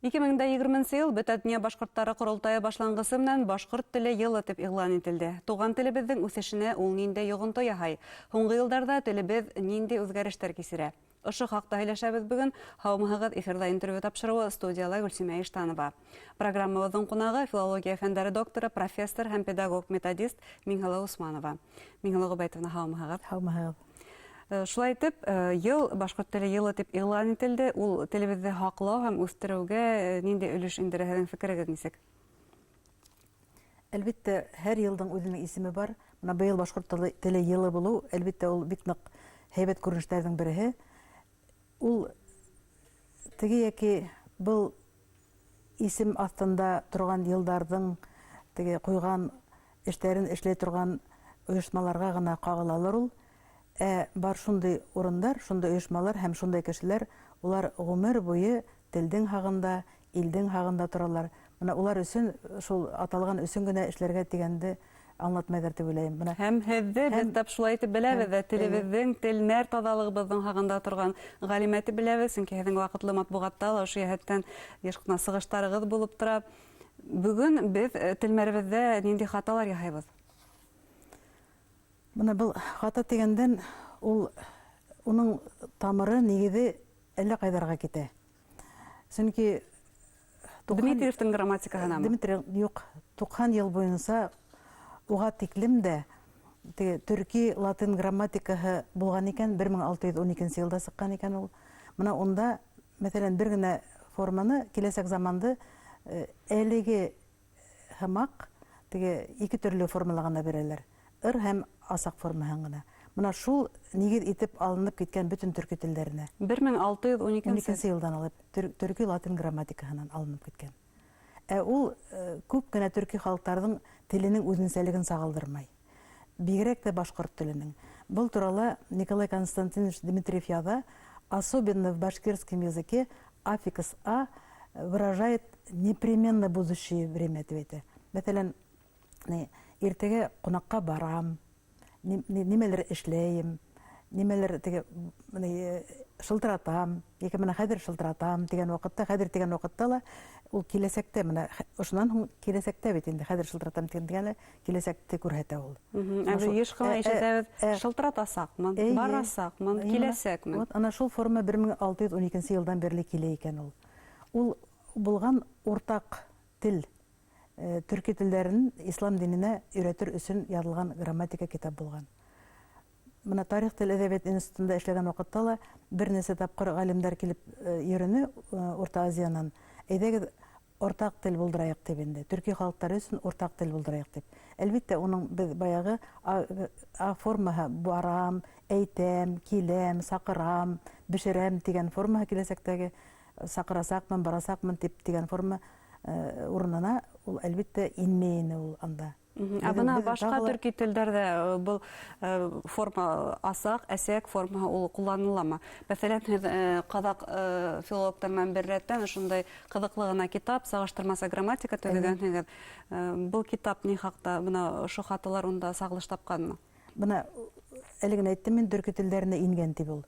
2020 йыл Бөтә дөнья башҡорттары ҡоролтайы башланғысы менән Башҡорт теле йылы тип иғлан ителде. Туған телебеҙҙең үҫешенә ул ниндәй йоғонто яһай? Һуңғы йылдарҙа телебеҙ ниндәй үҙгәрештәр кисерә? Ошо хаҡта һөйләшәбеҙ бөгөн. Һаумыһығыҙ, эфирҙа интервью тапшырыуы, студияла Гөлсимә Иштанова. Программабыҙҙың ҡунағы филология фәндәре докторы, профессор һәм педагог-методист Миңһылыу Усманова. Миңһылыу Ғөбәйтовна, һаумыһығыҙ. Һаумыһығыҙ. Шулай итеп, йыл Башҡорт теле йылы тип иғлан ителде. Ул телебеҙҙе һаҡлау һәм үҫтереүгә ниндәй өлөш индерә, һеҙҙең фекерегеҙ нисек? Әлбиттә, һәр йылдың үҙенең исеме бар. Бына быйыл Башҡорт теле йылы булыу, әлбиттә, ул бик ныҡ һәйбәт күренештәрҙең береһе. Ул теге йәки был исем аҫтында торған йылдарҙың теге ҡуйған эштәрен эшләй торған ойошмаларға ғына ҡағылалыр ул. Ә бар шундай урындар, шундай ойошмалар һәм шундай кешеләр, улар ғүмер буйы телдең һағында, илдең һағында торалар. Бына улар өсөн, шул аталған өсөн генә эшләргә тигәнде аңлатмайҙар тип уйлайым. Бына Һәм һеҙҙе беҙ тап шулай итеп беләбеҙ ҙә, телебеҙҙең, телмәр таҙалығыбыҙҙың һағында торған ғалимә тип беләбеҙ, сөнки һеҙҙең ваҡытлы матбуғатта ла ошо йәһәттән йыш ҡына сығыштарығыҙ булып тора. Бөгөн беҙ телмәребеҙҙә ниндәй хаталар яһайбыҙ? Бына был хата тигәндән, ул уның тамыры, нигеҙе әллә ҡайҙарға китә. Сөнки Дмитриевтың грамматикаһынамы? Дмитрий, юҡ, 90 йыл буйынса уға тиклем дә теге төрки латын грамматикаһы булған икән, 1612 йылда сыҡҡан икән ул. Бына унда, мәҫәлән, бер генә форманы, киләсәк заманды әлеге һымаҡ теге ике төрлө формала ғына бирәләр. Ыр һәм асаҡ формаһын ғына. Бына шул нигеҙ итеп алынып киткән бөтөн төрки телдәренә. 1612 Уникенсе йылдан алып төрки латын грамматикаһынан алынып киткән. Ә ул күп кенә төрки халыҡтарҙың теленең үҙенсәлеген сағылдырмай. Бигерәк тә башҡорт теленең. Был турала Николай Константинович Дмитриев яҙа: особенно в башкирском языке аффикс а выражает непременно будущее время, тип әйтә. Мәҫәлән, иртәгә ҡунаҡҡа барам, нимәлер эшләйем, нимәлер теге шылтыратам, йәки бына хәҙер шылтыратам тигән ваҡытта, хәҙер тигән ваҡытта ла ул киләсәктә, бына ошонан һуң киләсәктә бит инде, хәҙер шылтыратам тигән киләсәкте күрһәтә ул. Ә беҙ йыш ҡына ишетәбеҙ, шылтыратасаҡмын, барасаҡмын, киләсәкмен. Вот ана шул форма 1612 йылдан бирле килә икән ул. Ул булған уртаҡ тел, төрки телдәрен ислам диненә өйрәтер өсөн яҙылған грамматика китап булған. Бына тарих, тел, әҙәбиәт институтында эшләгән ваҡытта ла бер нисә тапҡыр ғалимдар килеп йөрөнө Урта Азиянан. Әйҙәгеҙ, уртаҡ тел булдырайыҡ тип инде. Төрки халыҡтары өсөн уртаҡ тел булдырайыҡ тип. Әлбиттә, уның беҙ баяғы а формаһы барам, әйтәм, киләм, саҡырам, бешерәм тигән формаһы киләсәктәге саҡырасаҡмын, барасаҡмын тип тигән форма урынына ул әлбиттә инмәй ине ул анда. Ә бына башҡа төрки телдәрҙә был форма асаҡ, әсәк формаһы ул ҡулланыламы? Мәҫәлән, һеҙ ҡаҙаҡ филологтар менән бер рәттән ошондай ҡыҙыҡлы ғына китап, сағыштырмаса грамматика төҙөгәнһегеҙ. Был китап ни хаҡта? Бына ошо хаталар унда сағылыш тапҡанмы? Бына әле генә әйттем мин, төрки телдәренә ингән тип ул.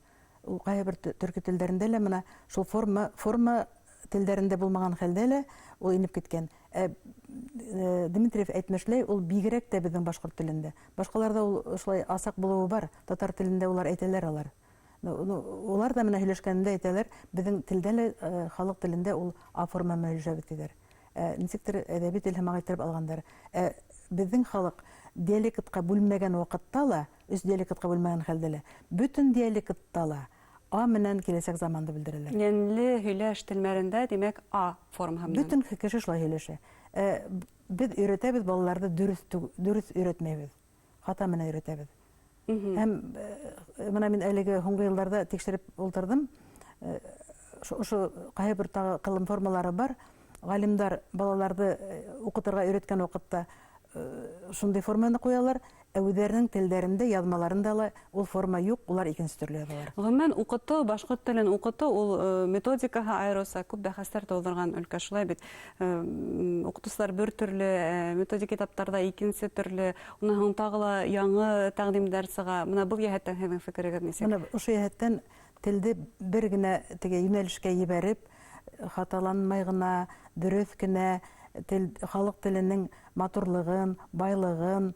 Ул ҡайһы бер төрки телдәрендә лә бына шул форма телдәрендә булмаған хәлдә лә ул инеп киткән. Дмитриев әйтмешләй, ул бигерәк тә беҙҙең башҡорт телендә. Башҡаларҙа ул шулай асаҡ булыуы бар. Татар телендә улар әйтәләр алар. Улар ҙа менә һөйләшкәндә әйтәләр, беҙҙең телдә лә, халыҡ телендә ул а форма менән һөйләшәбеҙ тиҙәр. Нисектер әҙәби тел һымаҡ иттереп алғандар. Беҙҙең халыҡ диалектҡа бүлмәгән ваҡытта ла, өс диалектҡа бүлмәгән хәлдә лә, бөтөн диалектта ла а менән киләсәк заманды белдерәләр. Йәнле һөйләш телмәрендә, тимәк, а формаһы менән. Бөтөн кеше шулай һөйләшә. Беҙ өйрәтәбеҙ балаларҙы дөрөҫ өйрәтмәйбеҙ. Хата менән өйрәтәбеҙ. Һәм бына мин әлеге һуңғы йылдарҙа тикшереп ултырҙым. Ошо ҡайһы бер тағы ҡылым формалары бар. Ғалимдар балаларҙы уҡытырға өйрәткән ваҡытта шундай форманы ҡуялар, ә үҙҙәренең телдәрендә, яҙмаларында ла ул форма юҡ, улар икенсе төрлө яҙалар. Ғөмүмән, уҡытыу, башҡорт телен уҡытыу, ул методикаһы айырыуса күп бәхәстәр тыуҙырған өлкә, шулай бит. Уҡытыусылар бер төрлө, методик китаптарҙа икенсе төрлө, унан һуң тағы ла яңы тәҡдимдәр сыға. Бына был йәһәттән һеҙҙең фекерегеҙ нисек? Бына ошо йәһәттән телде бер генә теге йүнәлешкә ебәреп, Хаталанмай ғына, дөрөҫ кенә тел, халыҡ теленең матурлығын, байлығын,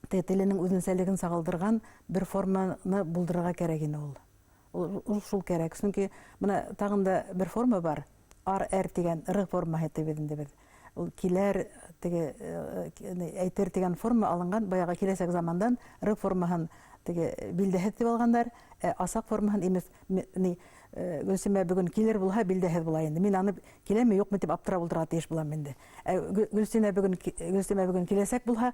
теленең үҙенсәлеген сағылдырған бер форманы булдырырға кәрәк ине ул. Ул шул кәрәк. Сөнки бына тағын да бер форма бар. Ар, әр тигән р формаһы тибеҙ инде беҙ. Ул киләр, теге әйтер тигән форма алынған баяғы киләсәк замандан р формаһын теге билдәһеҙ тип алғандар, ә асаҡ формаһын имеш ни Гөлсимә бөгөн килер булһа, билдәһеҙ була инде. Мин аны киләме, юҡмы тип аптырап ултырырға тейеш булам инде. Ә Гөлсимә бөгөн киләсәк булһа,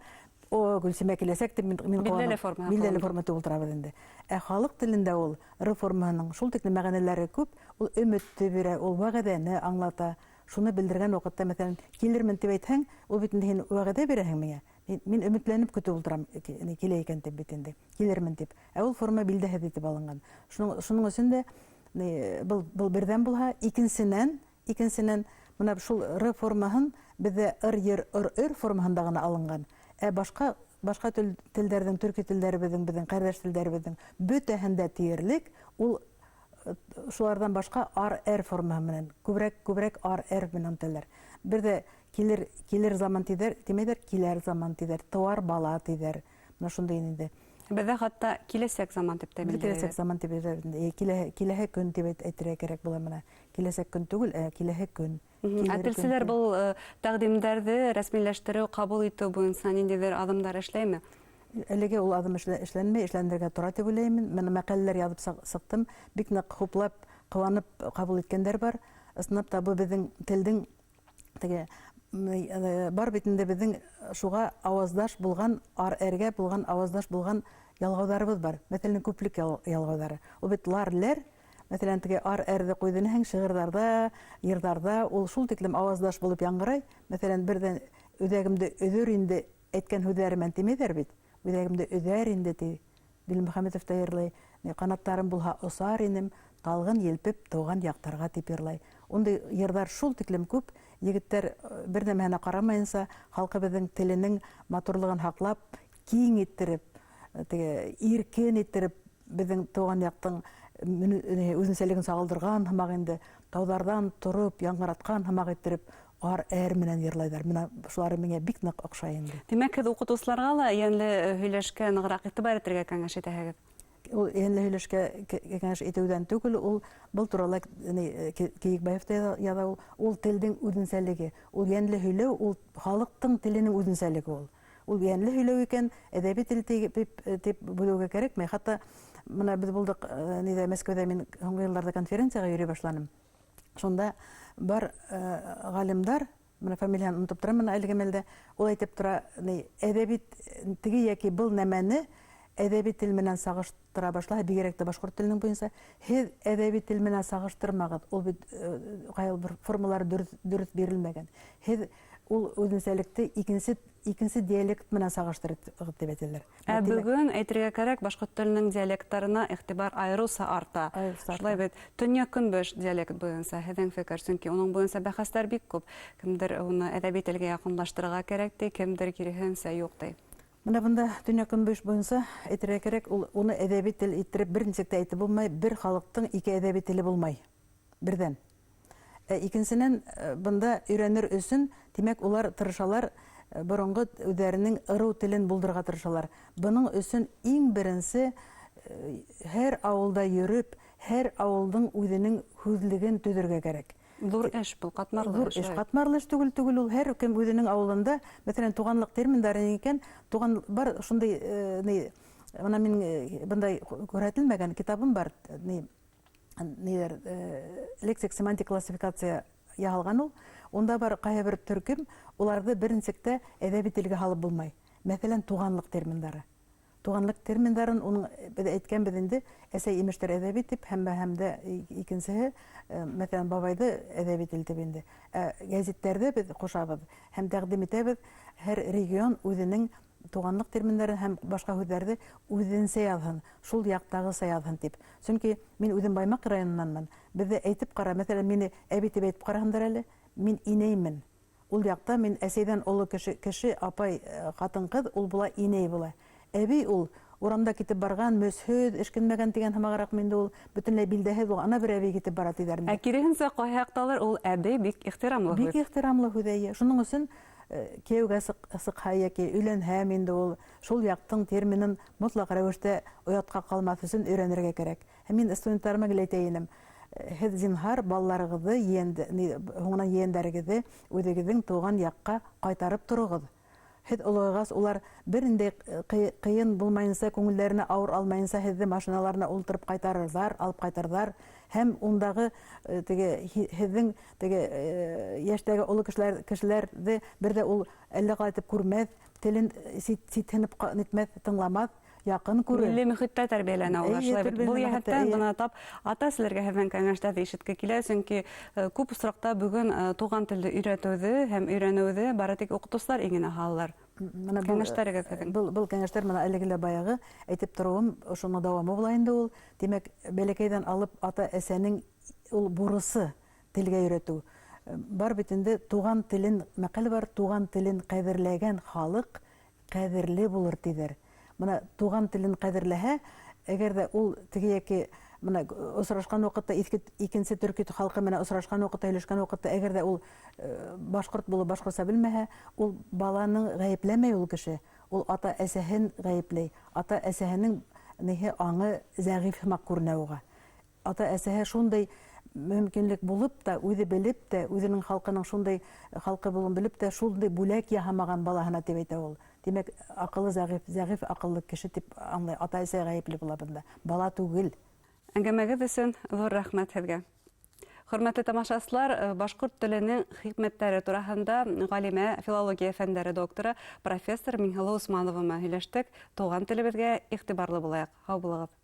о, Гөлсимә киләсәк тип мин билдәле форма. Билдәле форма тип ултырабыҙ инде. Ә халыҡ телендә ул р формаһының шул тиклем мәғәнәләре күп, ул өмөттө бирә, ул вәғәҙәне аңлата. Шуны белдергән ваҡытта, мәҫәлән, килермен тип әйтһәң, ул бит инде һин вәғәҙә бирәһең миңә. Мин өмөтләнеп көтөп ултырам, килә икән тип бит инде. Килермен тип. Ә ул форма билдәһеҙ итеп алынған. Шуның өсөн дә был берҙән булһа, икенсенән бына шул р формаһын беҙҙә ыр, ер, ыр, өр формаһында ғына алынған. Ә башҡа телдәрҙең, төрки телдәребеҙҙең, беҙҙең ҡәрҙәш телдәребеҙҙең бөтәһендә тиерлек ул шуларҙан башҡа ар, әр формаһы менән, күберәк ар, әр менән телдәр. Бер ҙә килер заман тиҙәр, тимәйҙәр, киләр заман тиҙәр, тыуар бала тиҙәр. Бына шундай инде. Беҙҙә хатта киләсәк заман тип тә билдәләйбеҙ. Киләсәк заман тип билдәләйбеҙ. Киләһе көн тип әйтергә кәрәк була бына. Киләсәк көн түгел, ә киләһе көн. Ә телселәр был тәҡдимдәрҙе рәсмиләштереү, ҡабул итеү буйынса ниндәйҙер аҙымдар эшләйме? Әлегә ул аҙым эшләнмәй, эшләнергә тора тип уйлайым. Мин мәҡәләләр яҙып сыҡтым, бик ныҡ хуплап, ҡыуанып ҡабул иткәндәр бар. Ысынлап та был беҙҙең телдең теге бар бит инде беҙҙең шуға ауаздаш булған, ар әргә булған, ауаздаш булған ялғауҙарыбыҙ бар. Мәҫәлән, күплек ялғауҙары. Ул бит лар, ләр, мәҫәлән, теге ар әрҙе ҡуйҙы шиғырҙарҙа, йырҙарҙа ул шул тиклем ауаздаш булып яңғырай. Мәҫәлән, берҙән үҙәгемде өҙөр инде әйткән һүҙҙәре менән тимәйҙәр бит. Үҙәгемде өҙәр инде ти. Дилмөхәмәтов та йырлай. Ҡанаттарым булһа осар инем, талғын елпеп тыуған яҡтарға тип йырлай. Ундай йырҙар шул тиклем күп. Егеттәр бер нәмәһенә ҡарамайынса халҡыбыҙҙың теленең матурлығын һаҡлап, киң иттереп, теге иркен иттереп беҙҙең тыуған яҡтың үҙенсәлеген сағылдырған һымаҡ инде, тауҙарҙан тороп яңғыратҡан һымаҡ иттереп ар әр менән йырлайҙар. Бына шулары миңә бик ныҡ оҡшай инде. Тимәк, һеҙ уҡытыусыларға ла йәнле һөйләшкә нығыраҡ иғтибар итергә кәңәш итәһегеҙ? Ул йәнле һөйләшкә кәңәш итеүҙән түгел, ул был турала Кейекбаев та яҙа, ул телдең үҙенсәлеге. Ул йәнле һөйләү, ул халыҡтың теленең үҙенсәлеге ул. Ул йәнле һөйләү икән, әҙәби тел тип бүлеүгә кәрәкмәй. Хатта бына беҙ булдыҡ, ниҙә, Мәскәүҙә мин һуңғы йылдарҙа конференцияға йөрөй башланым. Шунда бар ғалимдар, бына фамилияһын онотоп торам бына әлеге мәлдә, ул әйтеп тора, ни, әҙәби теге йәки был нәмәне әҙәби тел менән сағыштыра башлаһа, бигерәк тә башҡорт теленең буйынса, һеҙ әҙәби тел менән сағыштырмағыҙ, ул бит ҡайһы бер формалары дөрөҫ бирелмәгән. Һеҙ ул үҙенсәлекте икенсе диалект менән сағыштырығыҙ тип әйтәләр. Ә бөгөн әйтергә кәрәк, башҡорт теленең диалекттарына иғтибар айырыуса арта. Айырыуса арта. Шулай бит, төньяҡ-көнбайыш диалект буйынса һеҙҙең фекер, сөнки уның буйынса бәхәстәр бик күп. Кемдер уны әҙәби телгә яҡынлаштырырға кәрәк ти, кемдер киреһенсә юҡ ти. Бына бында төньяҡ-көнбайыш буйынса әйтергә кәрәк, ул уны әҙәби тел иттереп бер нисек тә әйтеп булмай, бер халыҡтың ике әҙәби теле булмай. Берҙән. Икенсенән, бында өйрәнер өсөн, тимәк, улар тырышалар, боронғо үҙҙәренең ырыу телен булдырырға тырышалар. Бының өсөн иң беренсе, һәр ауылда йөрөп, һәр ауылдың үҙенең һүҙлеген төҙөргә кәрәк. Ҙур эш был, ҡатмарлы Ҙур эш, эш, шулай. ҡатмарлы эш түгел ул. Һәр кем үҙенең ауылында, мәҫәлән, туғанлыҡ терминдары икән, туған бар шундай, ни, бына мин бындай күрһәтелмәгән китабым бар, ни, ниләр, лексик семантик классификация яһалған ул. Унда бар ҡайһы бер төркөм, уларҙы бер нисек тә әҙәби телгә һалып булмай. Мәҫәлән, туғанлыҡ терминдары. Туғанлыҡ терминдарын уның беҙ әйткәнбеҙ инде, әсәй имештер әҙәби тип, һәм дә икенсеһе, мәҫәлән, бабайҙы әҙәби тел тип инде. Гәзиттәрҙе беҙ ҡушабыҙ һәм тәҡдим итәбеҙ, һәр регион үҙенең туғанлыҡ терминдарын һәм башҡа һүҙҙәрҙе үҙенсә яҙһын, шул яҡтағыса яҙһын тип. Сөнки мин үҙем Баймаҡ районынанмын. Беҙҙе әйтеп ҡара, мәҫәлән, мине әбей тип әйтеп ҡараһындар әле, мин инәймен. Ул яҡта мин әсәйҙән оло кеше, апай, ҡатын-ҡыҙ, ул була инәй була. Әбей ул Урамда китеп барған, мөсһөҙ, эшкинмәгән тигән һымағыраҡ инде ул, бөтөнләй билдәһеҙ ул, ана бер әбей китеп бара тиҙәр инде. Ә киреһенсә, ҡайһы яҡталыр ул әбей бик ихтирамлы һүҙ. Бик ихтирамлы һүҙ, эйе. Шуның өсөн кейәүгә сыҡһа йәки өйләнһәм инде ул, шул яҡтың терминын мотлаҡ рәүештә оятҡа ҡалмаҫ өсөн өйрәнергә кәрәк. Һәм мин студенттарыма гел әйтә инем, һеҙ зинһар балаларығыҙҙы, һуңынан ейәндәрегеҙҙе үҙегеҙҙең тыуған яҡҡа ҡайтарып тороғоҙ. Һеҙ олоғайғас, улар бер ниндәй ҡыйын булмайынса, күңелдәренә ауыр алмайынса һеҙҙе машиналарына ултырып ҡайтарырҙар, алып ҡайтырҙар. Һәм ундағы теге һеҙҙең теге йәштәге оло кешеләрҙе бер ҙә ул әллә ҡалай итеп күрмәҫ, телен ситһенеп нитмәҫ, тыңламаҫ, яҡын күрер. Милли мөхиттә тәрбиәләнә улар, шулай бит. Был йәһәттән бына тап ата-әсәләргә һеҙҙең кәңәштәрҙе ишетке килә, сөнки күп осраҡта бөгөн туған телде өйрәтеүҙе һәм өйрәнеүҙе бары тик уҡытыусылар иңенә һалалар. Бына кәңәштәрегеҙ һеҙҙең. Был кәңәштәр бына әлеге лә баяғы әйтеп тороуым, ошоно дауамы була инде ул. Тимәк, бәләкәйҙән алып ата-әсәнең ул бурысы телгә өйрәтеү. Бар бит инде туған телен, мәҡәл бар, туған телен ҡәҙерләгән халыҡ ҡәҙерле булыр тиҙәр. Бына туған телен ҡәҙерләһә, әгәр ҙә ул теге йәки бына осрашҡан ваҡытта икенсе төрки халҡы менән осрашҡан ваҡытта, һөйләшкән ваҡытта, әгәр ҙә ул башҡорт булып башҡортса белмәһә, ул баланың ғәйепләмәй ул кеше, ул ата-әсәһен ғәйепләй. Ата-әсәһенең ниһе аңы зәғиф һымаҡ күренә уға. Ата-әсәһе шундай мөмкинлек булып та, үҙе белеп тә, үҙенең халҡының шундай халҡы булыуын белеп тә, шундай бүләк яһамаған балаһына тип әйтә ул. Тимәк, аҡылы зәғиф, зәғиф аҡыллы кеше тип аңлай. Ата-әсә ғәйепле була бында, бала түгел. Әңгәмәгеҙ өсөн ҙур рәхмәт һеҙгә. Хөрмәтле тамашасылар, башҡорт теленең хикмәттәре тураһында ғалимә, филология фәндәре докторы, профессор Миңһылыу Усманова менән һөйләштек. Туған телебеҙгә иғтибарлы булайыҡ. Һау булығыҙ.